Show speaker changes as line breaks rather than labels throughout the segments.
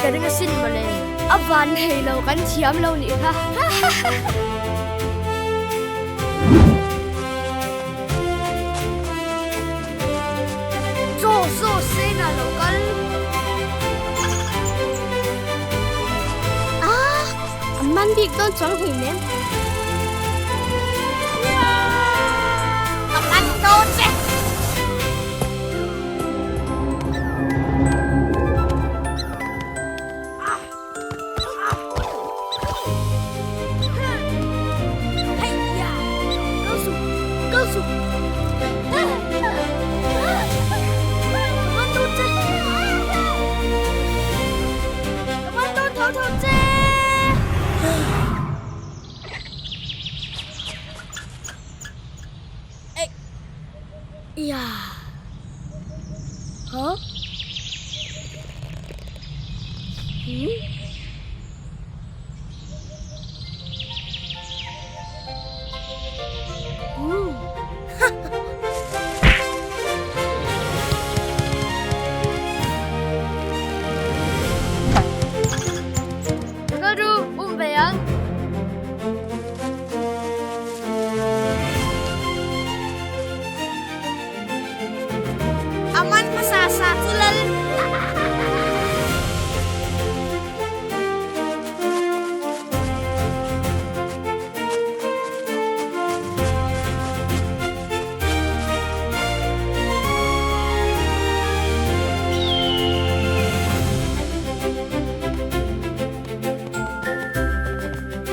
ka ring asin mawle. A van thei lo kan thiam lo nih kha. Chaw saw sen ah lo kal. Ah! A man bik dawn chuang hei nem.
Ka man dawn che.
Ka ru um ve ang.
A man hmasa sa chu lal.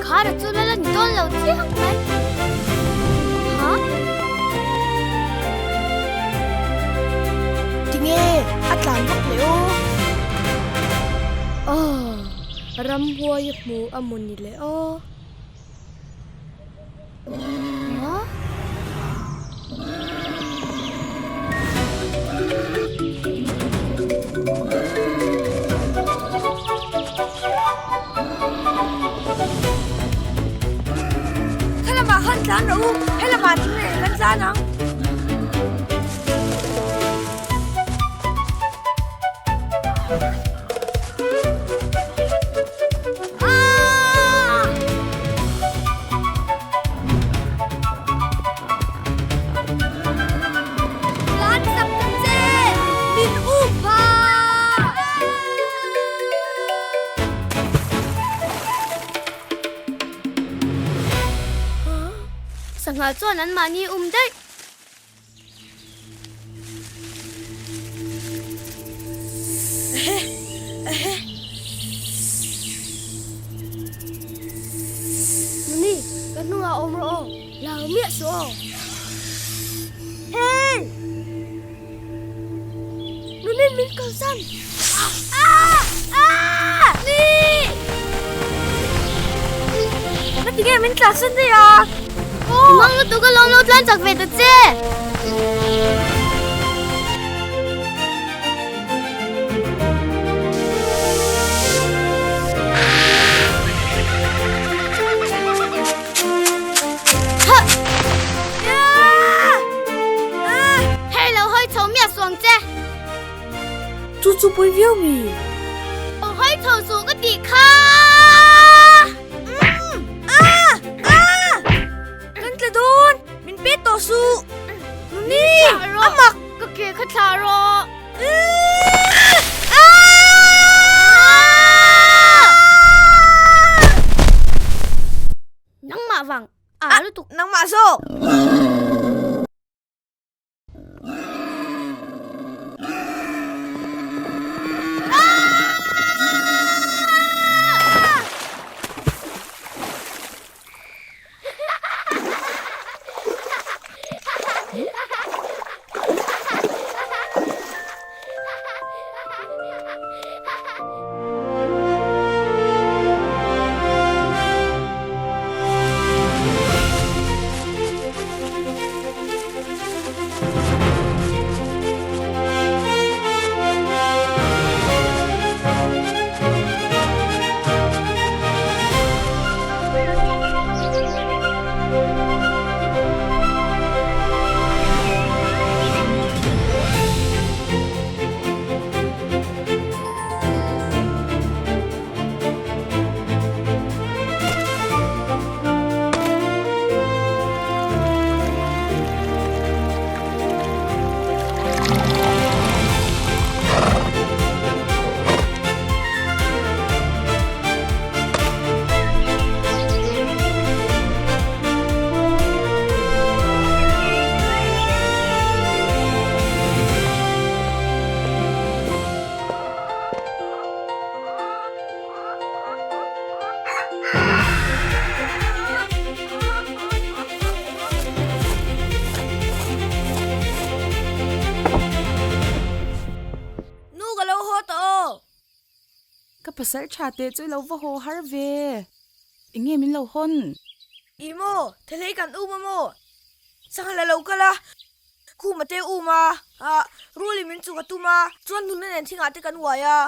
Khara chu lal a ni dawn lo chiang mai. Ha?
Tinge a tlan vak leh aw.
Aw, ramhuai a hmu a maw ni leh aw.
Helamah khan tlan rawh u, helamah thing leh kan tlan ang.
Tlan sak ta che! Min up ha! Sangha chuan anmahni um daih. Nuni, ka hnungah awm rawh aw, lau miah suh aw. Hey! Nuni min kalsan! Ah! Ah! Ni!
Ka ti nge min tlansan daih a?
Mang lutuk a lawm lo tlan chak ve ta che. Hei lo hawi chho miah suang che.
Chu chu pawi viau mi.
Lo hawi chho suh ka tih kha.
Kan tla dawn, min pe tawh suh. Nuni, a mak.
Ka ke kha thlah rawh. Nangmah vang a lutuk.
Nangmah zawk.
pasal tha teh chu i lo va haw har ve. Eng nge min lo hawn?
I maw? Thelei kan um a maw? Sanghal a lo kal a, khum a te um a, ah, rul in min chuk a tum a, chuan nunna nen thingah te kan uai a.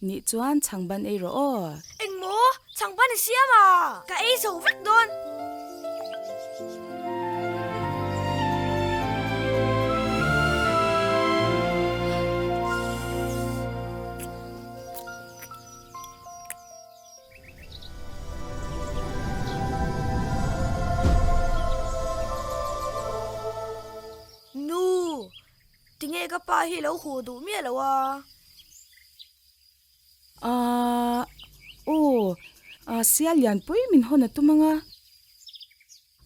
Nih chuan chhangban ei rawh aw.
Eng maw? Chhangban i siam a? Ka ei zo vek dawn. Nu, tinge ka pa hi lo huh duh miah lo a?
Aaa, aw, aa sial lianpui min hawn a tum ang a,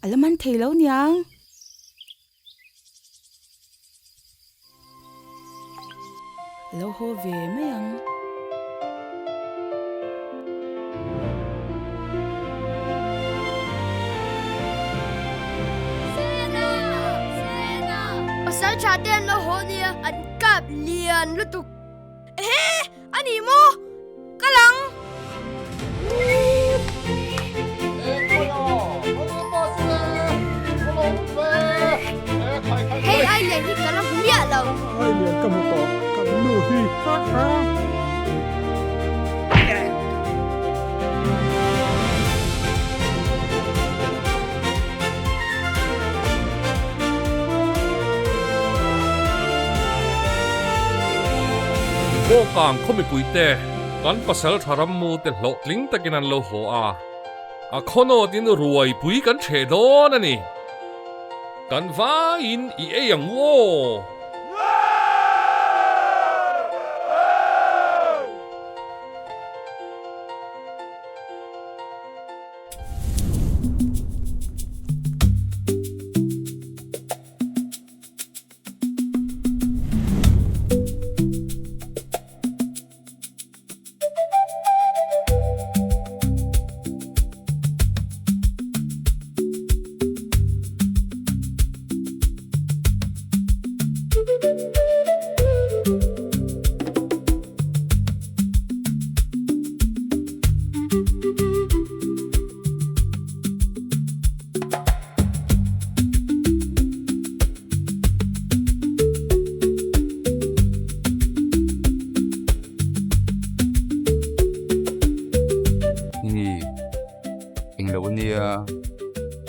a la man thei lo niang. A lo haw ve mai ang.
Pasal tha te an lo haw nia, an kap lian lutuk.
Ehe! A ni maw? Ka lang!
Hei ai lian hi ka la hmu miah lo.
Ai lian ka hmu tawh, kan nu hi.
Bawkang khaw mipuite kan pasal tha rammu te hlawhtling takin an lo haw a, a khawnawtin ruai pui kan hreh dawn a ni. Kan vaiin i ei ang u aw!
Ni englo ania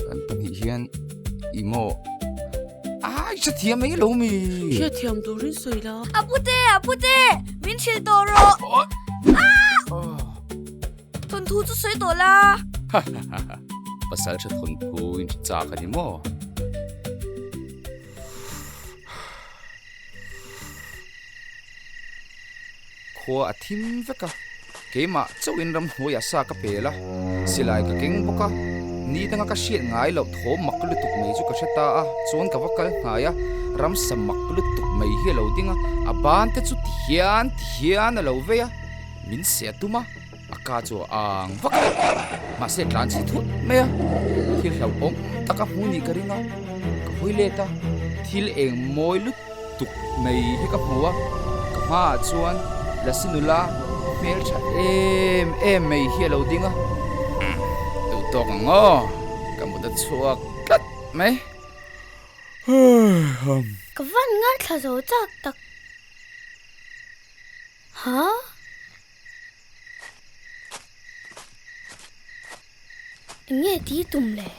kan pahnih hian i maw ai hrethiam mai lo mi.
Hrethiam turin sawi la.
A pute a pute min hrilh tawh rawh. Thawnthu chu sawi tawh la.
Pasal tha thawnthu in hre chak a ni maw? Khua a thim vek a, keimah chauhin ramhnuaiah sa ka pel a, silai ka keng bawk a, ni danga ka hriat ngai loh thawm mak lutuk mai chu ka hre ta a, chuan ka va kal hnai a, ramsa mak lutuk mai hi a lo ding a, a ban te chu ti hian ti hian a lo vei a, min seh a tum a. A ka chu a ang vak a, mahse tlan chhe thut mai a, thil hlauhawm tak a hmu nih ka ring a, ka hawi let a, thil eng mawi lutuk mai hi ka hmu a, ka hmaah chuan Lasi nula hmeltha em em mai hi a lo ding a, duh tawk ang aw, ka mut a chhuak tlat mai.
Ka van ngaithla zo chak tak. Ha? Eng nge tih tum le?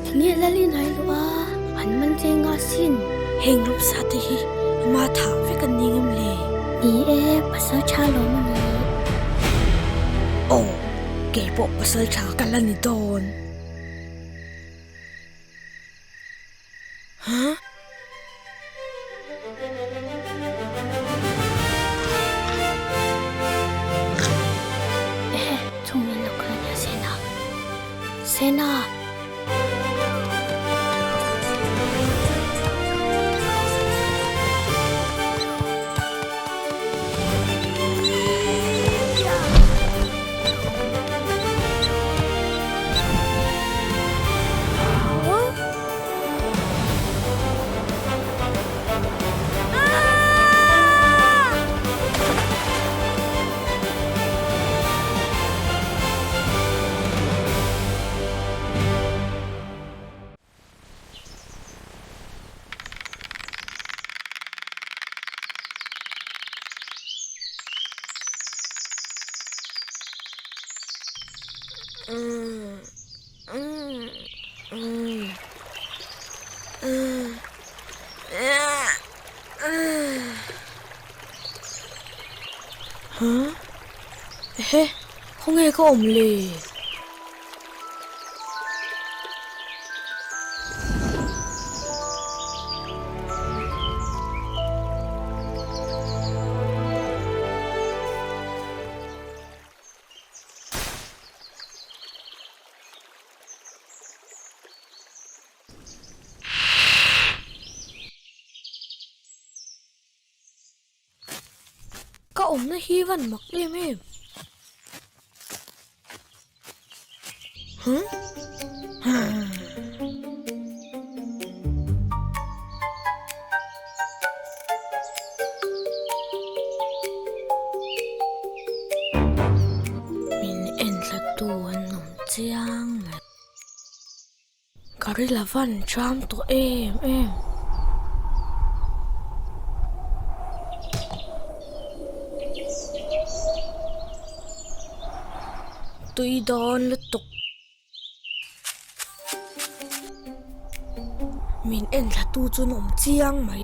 Tinge Lalin ai luh a, an man che nga sin.
Heng ramsa te hi ama thah vek an ni ngem le?
Ni e, pasal tha lawm a ni.
Aw, keipawh pasal tha ka la ni dawn. Huh?
Ehe, chung in lo kal ania Sena. Sena!
Huh? Ehe, khawnge ka awm le? Ka awmna hi van mak em em. Huh? Min enthla tu an awm chiang mai. Ka ril a van tram tawh em em. Tui dawn lutuk. Min en thla tu chu an awm chiang mai.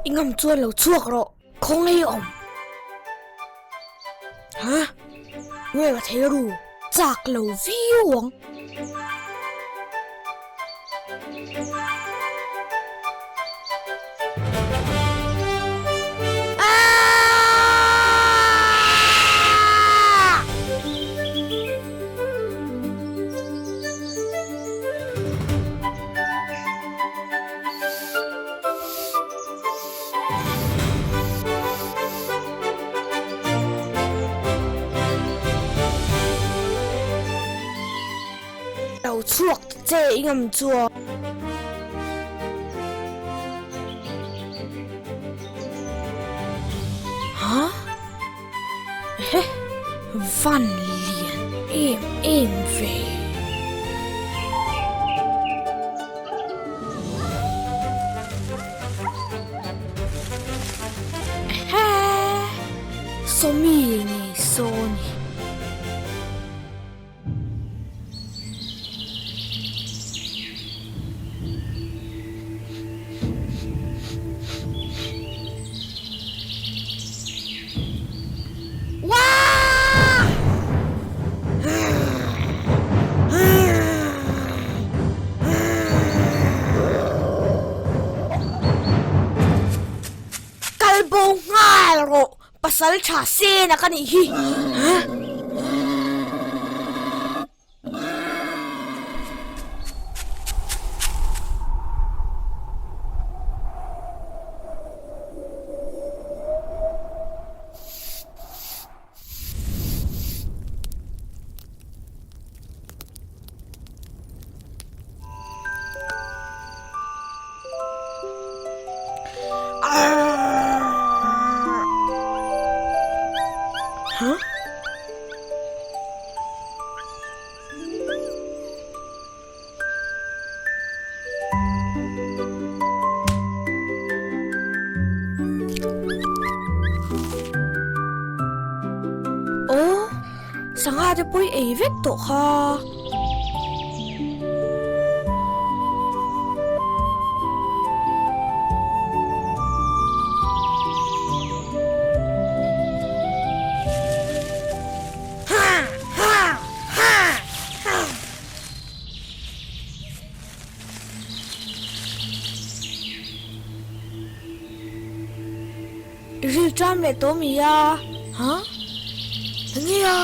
I ngam chuan lo chhuak rawh, khawnge i awm? Ha? Nge ka thei ru? Chak lo viau ang. Lo chhuak ta che i ngam chuan. Ha? Ehe, van lian em em ve. Ehe, sawmi ngei saw ni. Kal bo nghal rawh pasal tha sena ka nih hi. Huh? Aw, sangha te pawh i ei vek tawh kha. I ril ṭam leh tawh mi a? Ha? Enge a?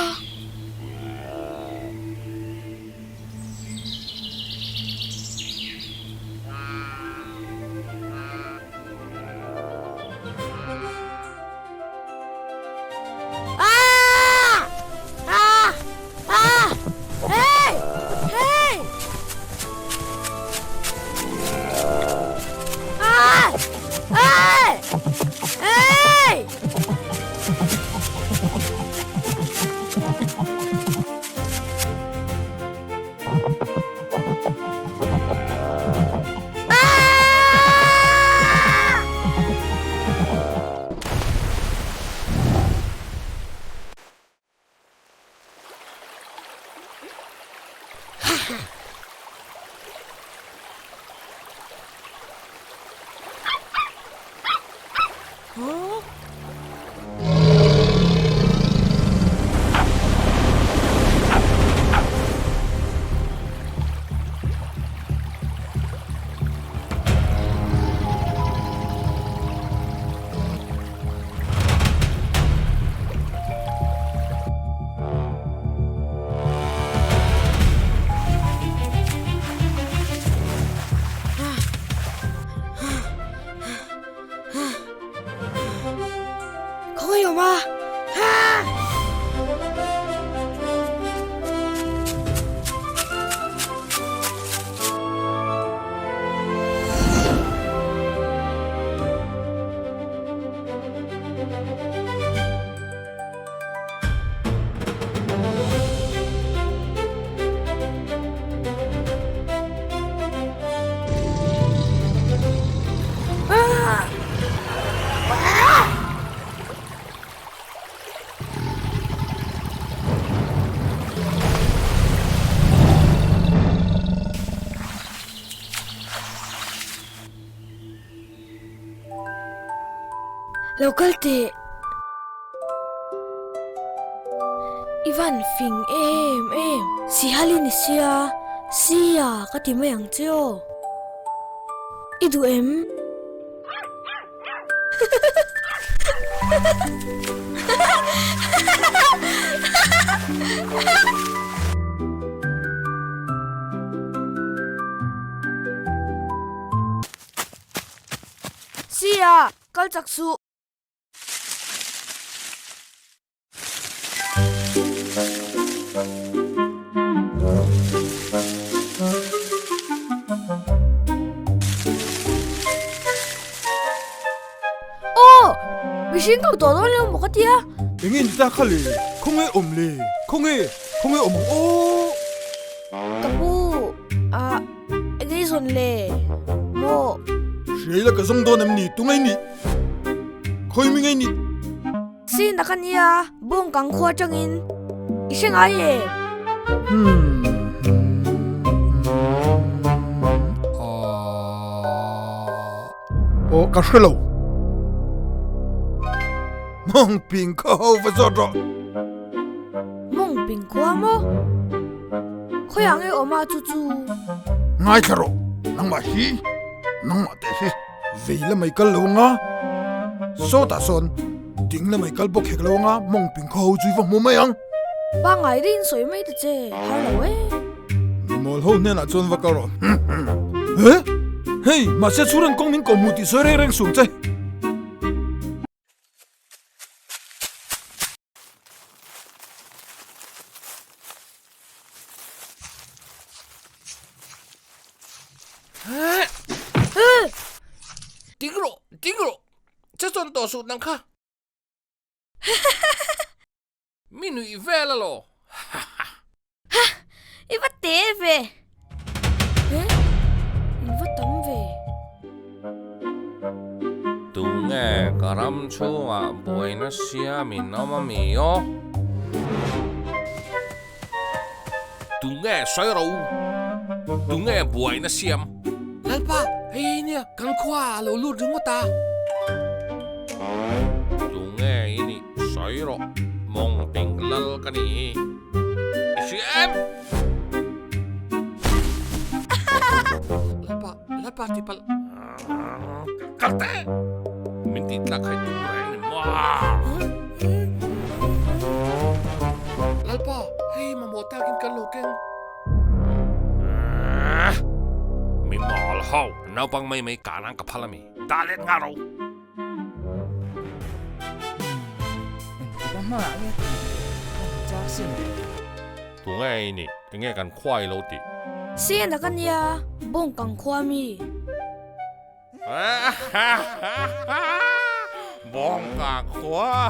Lo kal teh. I van fing em em. Sihal i ni sia, sia ka ti mai ang che aw. I duh em? Sia, kal chak suh. Aw! Mihring ka tawh dawn lo maw ka tia?
Enge ni ta kha le? Khawnge awm le? Khawnge? Khawnge awm ang aw?
Ka pu, ah, enge i zawn le? Maw?
Hriai la ka zawng dawn em ni? Tunge i nih? Khawi mi ngei nih?
Sin a ka nia, bawng kang khua atangin i hre ngai em?
Hmm. Ah. Aw, ka hre lo. Mawng ping khaw ho va zawt rawh.
Mawng ping khua maw? Khawiah nge awm a chu chu?
Ngaithla rawh, nangmah hi, nangmah teh hi. Vei lamai kal lo anga, sawtah sawn ding lamai kal bawk hek lo anga mawng ping khaw ho chu i va hmu mai ang.
Pangngai rin sawi mai ta che, har lo e.
Mimawl ho hnenah chuan va kal rawh. He? Hei, mahse chhuran kawng min kawhhmuh tih sawi reng reng suh ang che.
Ding rawh, ding rawh, che chuan tawh suh nang kha. Mi nuih vel alaw.
Ha! I va te ve! He? In va tam ve?
Tunge ka ram chhungah buaina siamin awm a mi aw? Tunge sawi ro? Tunge buaina siam? Lalpa, hei hei nia, kan khua ah a lo lut ringawt a. Tunge i nih sawi rawh, mawng ping lal ka nih hi. I hria em? Lalpa, Lalpa ti palh. Kal teh! Min tih tlak khai tum reng ni maw? Lalpa, hei mamawh takin kan lo keng. Mi mawl ho, naupang mai mai kah nan ka phal a mi. Dah let nghal ro.
Engtik a hmaah nge tih ka hmu chak sin le.
Tunge i nih? Enge kan khua i lo tih?
Sena ka nia, bawng kang khua mi.
Bawng kang khua.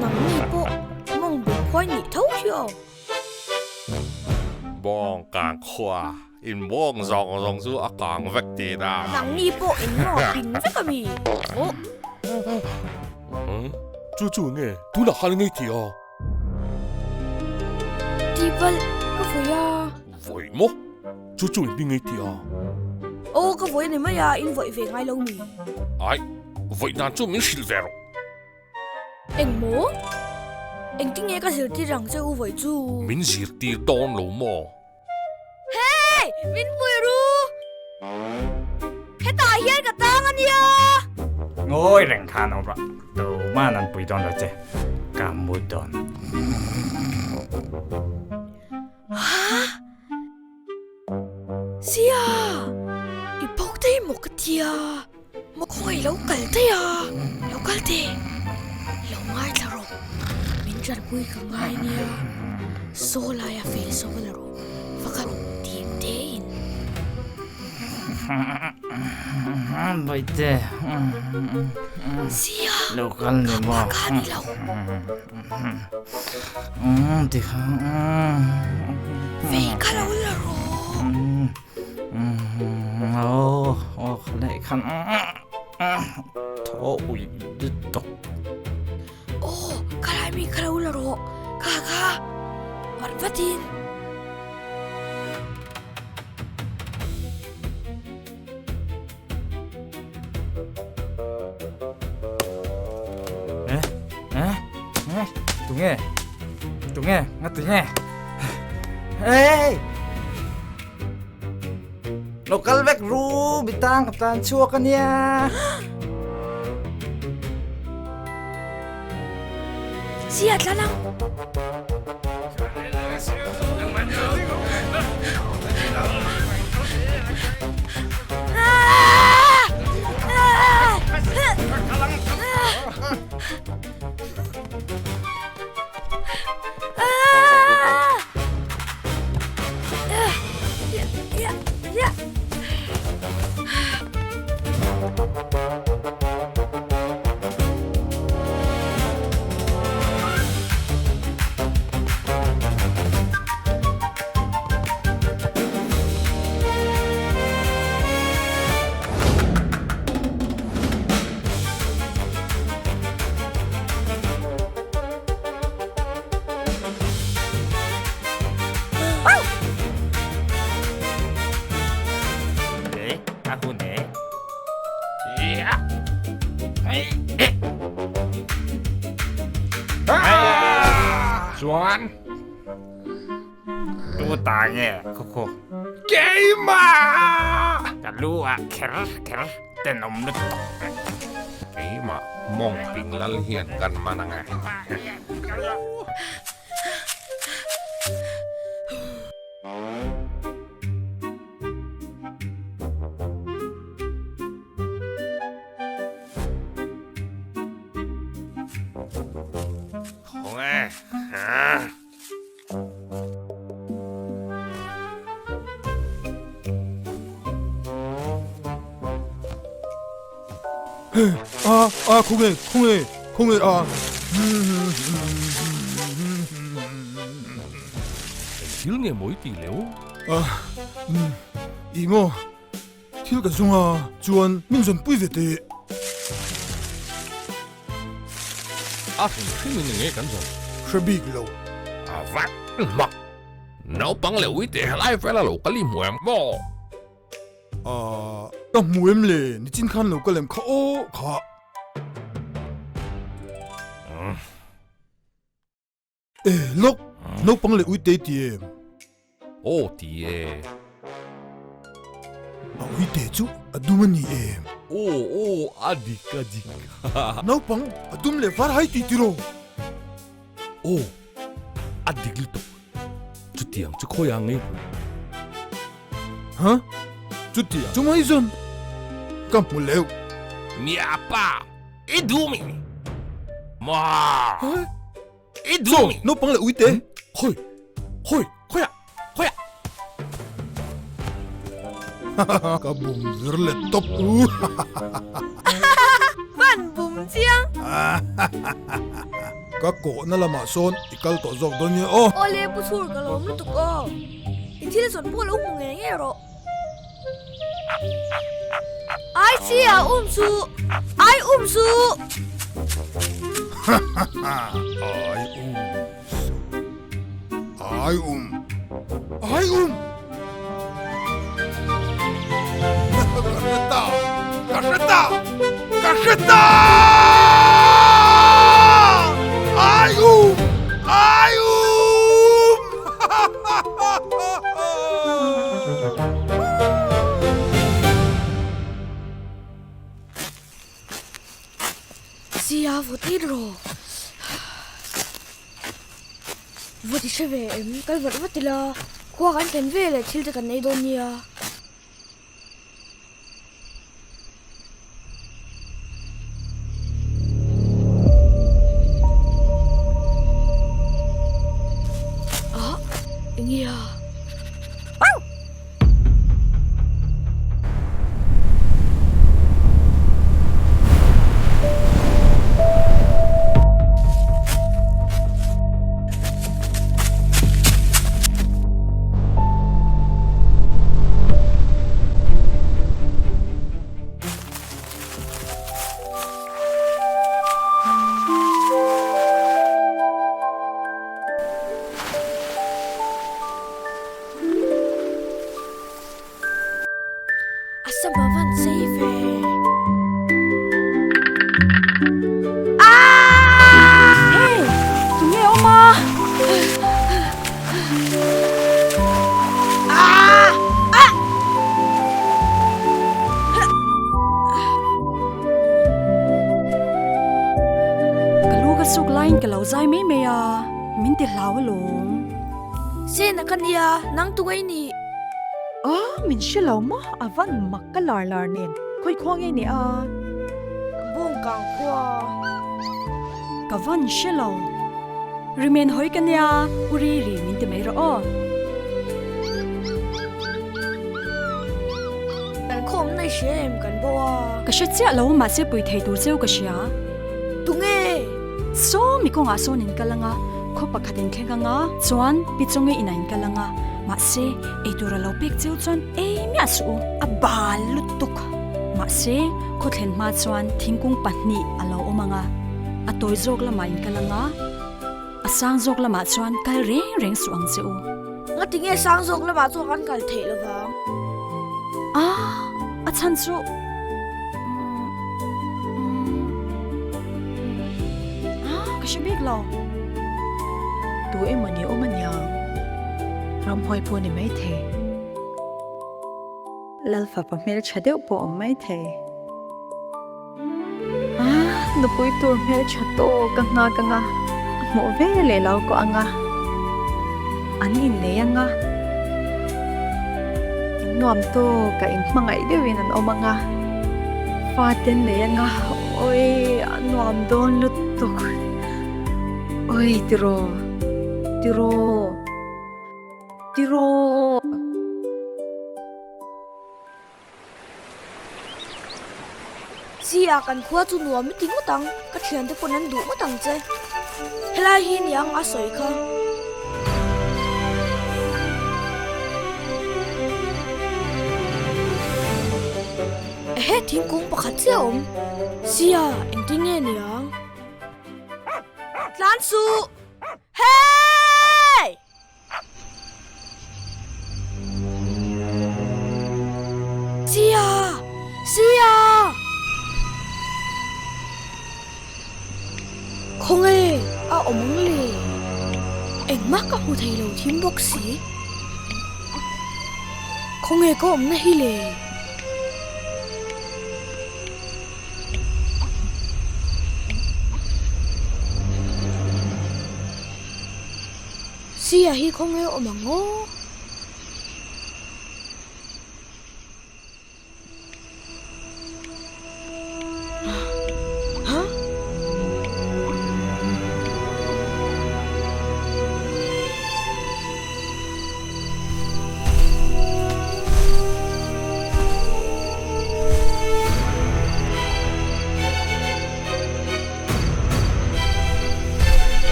Nangni pawh mawng bawng khua i nih tho hi aw.
Bawng kang khua. In bawng zawng zawng chu a kang vek tih na.
Nangni pawh in maw ping vek a mi? Aw.
Chu chu nge tunah khan ngei tih a?
Tih palh ka vawi a.
Vawi maw? Chu chu in ngei tih a?
Aw ka vawi a ni mai a, in vawi ve ngai lo mi?
Ai, vawi dan chu min hrilh ve rawh.
Eng maw? Engtin nge ka zirtir ang che u vawi chu?
Min zirtir dawn lo maw?
Hey! Min pui ru! Hetah hian ka tang a nia!
Ngawi reng khan awm rawh. Tuman an pui dawn lo che. Ka mu dawn.
Ha? Sia! I bo daih maw ka tia? Maw khawngaih lo kal daih a? Lo kal teh! Lo ngaithla rawh. Min tanpui ka ngai nia. Saw laia fel saw la rawh. Va kal rawh tim tein.
Baite.
Sia!
Lo kal ni maw?
Ka ni lo. Vei ka lo la rawh.
Aw, aw ka leh khan thaw ui lutuk.
Aw, ka lai mi ka lo la rawh. Kha kha, mat vatin.
Tunge? Tunge? Nga tunge? Hey! Lo kal vek ru, bitang ka tlan chhuak ania.
Sia tlan ang.
Chuan
Tu ta nge khaw
Keimah!
Ka lu ah kher kher tenawm lutuk.
Keimah mawng ping lal hian kan man ang e.
A a khawnge khawnge khawnge a.
Eng thil nge mawi tih leu?
A umm ih maw thil ka zawng a chuan min zawn pui ve teh.
A hrim hrim in enge kan zawn?
Hre bik lo.
A vat mak. Naupang leh uite helai vela lo kal i hmu em maw?
Ahh ka hmu em le nichin khan lo kal em kha aw kha. E lawk naupang leh uite i ti em?
Aw ti e.
A uite chu a dum a ni em?
Aw aw a dik a dik.
Naupang a dum leh var hai tih tiraw?
Aw a dik lutuk. Chutiang chu khawi ang i?
Ha? Chutiang chu mai zawn ka hmu leuh.
Mia pa, i duh mi? Ma! I duh mi?
Chaw, naupang leh uite.
Khawi, khawi, khawiah, khawiah.
Ka bum vir leh tawp u.
Van bum chiang.
Ka kawhna lamah sawn i kal tawh zawk dawn nia aw.
Awle pu chhur ka lawm lutuk aw. I thil zawn pawh lo hmu ngei ngei rawh. Ai chi a um suh! Ai um suh!
Ai um suh! Ai um! Ai um! Ka hre ta! Ka hre ta! Ka hre ta! Ai um! Ai um!
Sia vawt i rawh. Vawt i hre ve em? Kal vat vat ila, khua kan thlen ve leh thil te kan ei dawn nia. Ah, enge a?
ti hlau alawm.
Sena ka nia, nang tu ngei ni?
A, min hre lo maw? A van mak ka lar lar nen. Khawi khua ngei ni a?
Bawng kang khua.
Ka van hre lo. Rimen hawi ka nia, u ri ri min ti mai rawh aw.
Kan khawmna i hria em kan bo a?
Ka hre chiah lo, mahse pui thei tur cheu ka hria.
Tunge?
Saw mi kawngah sawn in kal anga, khaw pakhat in thleng anga, chuan pi chawnge inah in kal anga, mahse eitur a lo pek cheu chuan ei miah suh u, a bal lutuk. Mahse khaw thlen hma chuan thingkung pahnih a lo awm anga, a tawi zawk lamah in kal anga, a sang zawk lamah chuan kal reng reng suh ang che u.
Ngati nge sang zawk lamah chuan kan kal theih lo vang?
A, a chhan chu. A, ka hre bik lo.
Tu emaw ni awm aniang. Ramhuai pawh ni maithei. Lalfapa hmeltha deuh pawh awm maithei. A, nupui tur hmeltha tawk a nghak anga, a hmuh ve leh lo kawh anga, an innei anga, in nuam tawk a inhmangaih deuhin an awm anga, fate an nei anga, awi a nuam dawn lutuk, awi tiraw, tiraw, tiraw.
Sia, kan khua chu nuam i ti ngawt ang, ka thiante pawn an duh ngawt ang che. Helai hi niang a sawi kha. Ehe, thingkung pakhat chiah a awm. Sia, engtin nge niang? Tlan suh! Hey! Sia! Sia! Khawnge a awm ang le? Engmah ka hmu thei lo thim bawk si. Khawnge ka awmna hi le? Sia hi khawnge awm ang aw? Ha?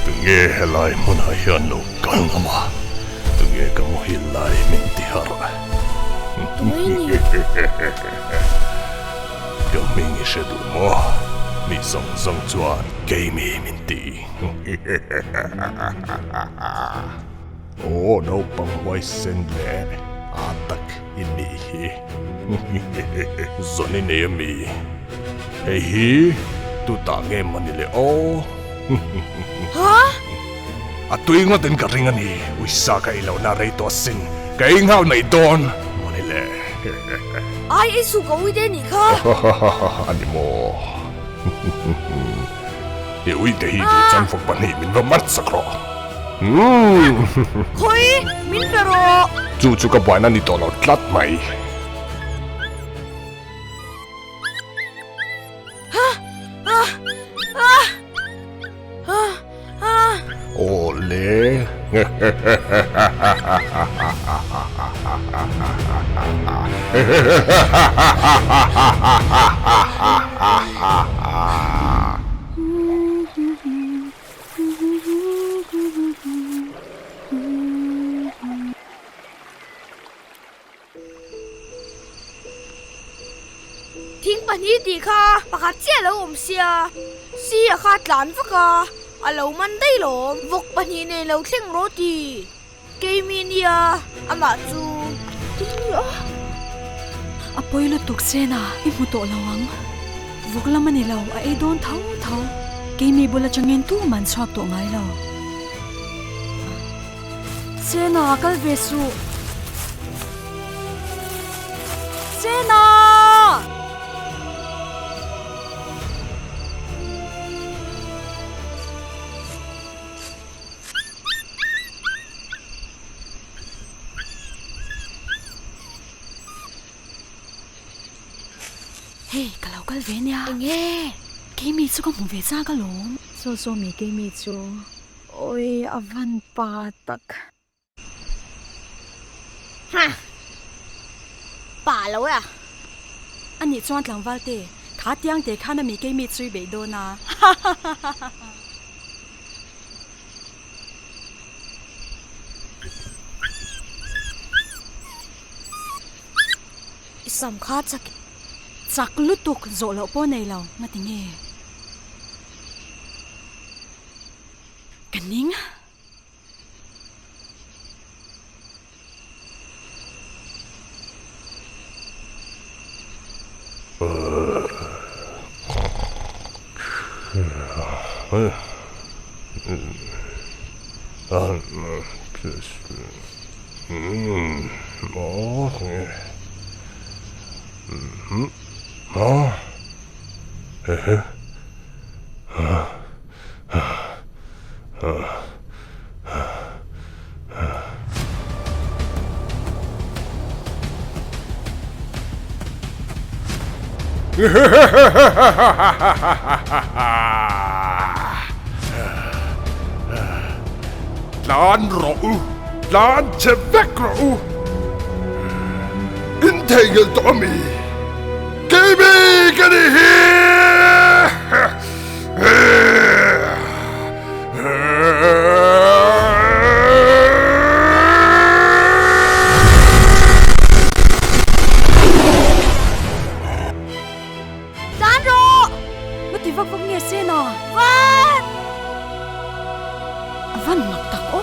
Tunge helai hmunah hian lo kal ngam a, tunge ka muhil lai min ti harh. Ka hming i hre duh maw? Mi zawng zawng chuan keimi min ti. Aw naupang huaisen leh a tak i nih hi. Zawn i nei ami? Hei hi tu tah nge maw ni le aw?
Ha?
A tui ngawt in ka ring a ni, uisa ka ei lohna rei tawh asin, ka ei nghal mai dawn maw ni le.
Ai ei suh ka ui te nih kha.
A ni maw? I uite hi duh chuan fawk pahnih min va mat sak rawh.
Khawi, min pe rawh.
Chu chu ka buaina ni tawh lo tlat mai. Aw le.
Thing pahnih tih kha pakhat chiah a lo awm sia, si a kha tlan vak a, a lo man daih lawm, vawk pahnih nen lo thleng rawh ti. Keimi nia amah chu tia.
A pawi lutuk Sena, i hmu tawh lo ang. Vawk lam a ni lo, a ei dawn tho tho. Keimi bul atangin tu man chhuak tawh ngai lo. Sena, kal ve suh. Sena! Hei, ka lo kal ve nia.
Enge?
Keimi chu ka hmu ve chak alawm.
Saw saw mi keimi chu. Awi, a van pa tak.
Ha! Pa lo e a.
A nih chuan tlangval te, kha tiang te khan a mi keimi chu i beih dawn a.
I sam kha chak
Chak lutuk zawh loh pawh nei lo, ngati nge? Ka ning.
Tlan rawh u, tlan che vek rawh u. In theihnghilh tawh a mi? Keimi ka nih hi!
Tlan rawh! Ka ti vak vak nge se na? Van! A van mak tak aw!